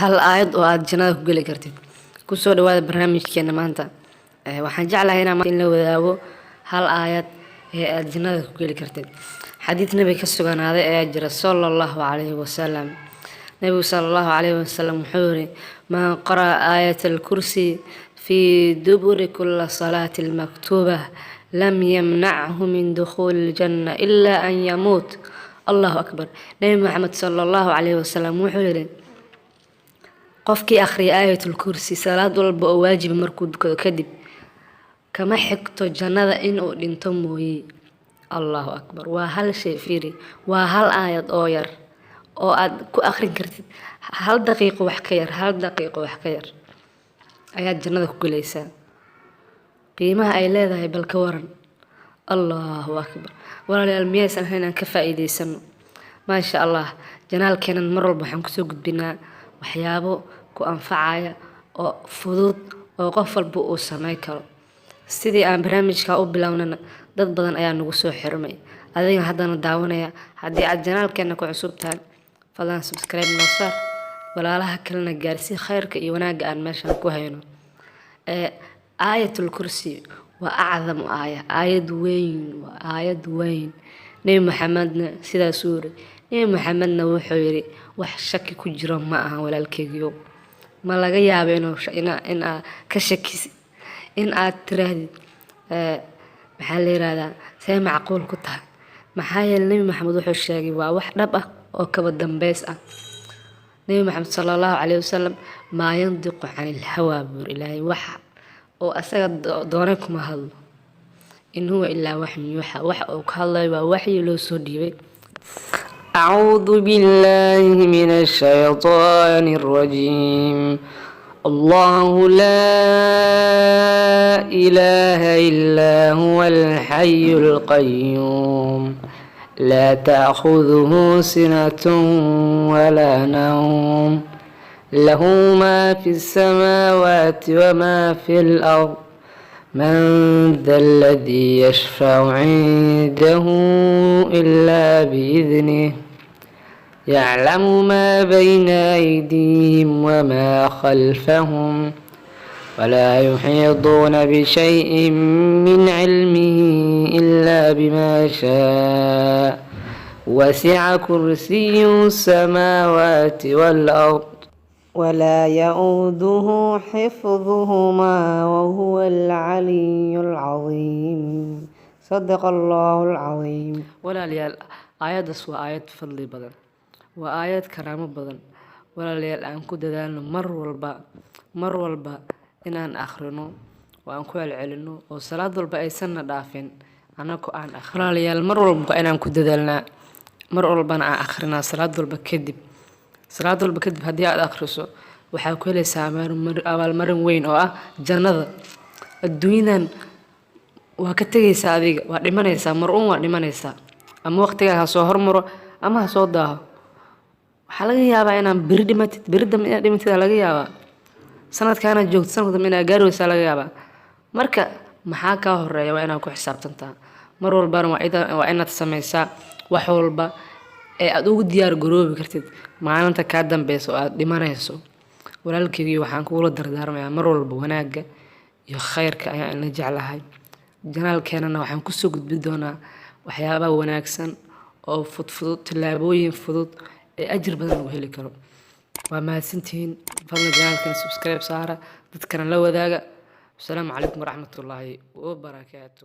Hal aayad oo aad jannada ku geli kartid. Kusoo dhawaada barnaamijkeena maanta. Waxaan jeclahay inaan maanta in la wadaago hal aayad ee aad jannada ku geli kartid. Xadiid nabiga ka sugnaaday ayaa jira, sala Allahu calayhi wasalam. Nabigu sala Allahu calayhi wasalam wuxuu yiri: "Man qara'a aayat alkursi fi duburi kulli salaati almaktuuba, lam yamnachu min dukhuuli aljanna ilaa an yamuut." Allahu akbar! Nabi Maxamed sala Allahu calayhi wasalam wuxuu yiri: qofkii akhriya aayatul kursi salaad walba oo waajiba markuu dukado kadib, kama xigto jannada inuu dhinto mooye. Allahu akbar! Waa hal shay. Fiiri, waa hal aayad oo yar oo aad ku akhrin kartid hal daqiiqo wax ka yar. Hal daqiiqo wax ka yar ayaad jannada ku gelaysaa. Qiimaha ay leedahay bal ka waran? Allahu akbar! Walaalayaal, miyaysan ahayn inaan ka faa'iidaysano? Maasha Allah! Channelkeenan mar walba waxaan kusoo gudbinaa waxyaabo ku anfacaya oo fudud oo qof walba uu sameyn karo. Sidii aan barnaamijka u bilownana, dad badan ayaa nagu soo xirmay. Adiga haddana daawanaya, haddii aad channelkeena ku cusub tahay, fadlan subscribe noo saar, walaalaha kalena gaarsii khayrka iyo wanaagga aan meeshan ku hayno. Aayatul kursi waa acdamu aaya, aayad weyn, waa aayad weyn. Nebi Maxamedna sidaasuu yiri. Nebi Maxamedna wuxuu yiri, wax shaki ku jiro ma ahan. Walaalkeygiyo, ma laga yaabo inuu in aad ka shakisid, in aad tiraahdid, maxaa la yirahdaa, see macquul ku tahay? Maxaa yeelay, Nebi Maxamed wuxuu sheegay waa wax dhab ah oo kaba dambeys ah. Nebi Maxamed sala Allahu calayhi wasalam, maa yandiqu cani ilhawaa, buu yiri Ilaahay, wax oo asaga doonay kuma hadlo. In huwa ilaa waxyun yuuxa. Waxa uu ka hadlayo waa waxyi loo soo dhiibay. أعوذ بالله من الشيطان الرجيم. الله لا إله إلا هو الحي القيوم، لا تأخذه سنة ولا نوم، له ما في السماوات وما في الأرض، من ذا الذي يشفع عنده إلا بإذنه، يعلم ما بين أيديهم وما خلفهم، ولا يحيطون بشيء من علمه إلا بما شاء، وسع كرسيه السماوات والأرض، ولا يؤوده حفظهما، وهو العلي العظيم. صدق الله العظيم. Walaalayaal, aayaddaas waa aayad fadli badan, waa aayad karaamo badan. Walaalayaal, aan ku dadaalno mar walba, mar walba inaan akhrino oo aan ku celcelino oo salaad walba aysanna dhaafin annagoo aan akhrin. Walaalayaal, mar walba waa inaan ku dadaalnaa, mar walbana aan akhrinaa salaad walba kadib. Salaad walba kadib haddii aad akhriso, waxaa ku helaysaa abaalmarin weyn oo ah jannada. Adduunyadan waa ka tegaysaa, adiga waa dhimanaysaa, mar uun waa dhimanaysaa. Ama waqtigaa ha soo hormaro ama ha soo daaho. Waxaa laga yaabaa inaan beri dhimatid, beri dambe inaad dhimatid aa laga yaabaa. Sanadkaana joogto, sanadka dambe inaad gaari weysaa laga yaabaa. Marka maxaa kaa horeeya? Waa inaad ku xisaabtantaa mar walbana. Waa inaad sameysaa wax walba ee aad ugu diyaar garoobi kartid maalinta kaa dambeysa oo aad dhimanayso. Walaalkeygii, waxaan kugula dardaarmayaa mar walba wanaagga iyo khayrka ayaan ila jeclahay. Channelkeenana waxaan kusoo gudbi doonaa waxyaabaha wanaagsan oo fudfudud, tallaabooyin fudud ee ajir badan lagu heli karo. Waa mahadsantihiin. Fadlan channelkan subscribe saara, dadkana la wadaaga. Asalaamu calaykum waraxmatullaahi wabarakaatu.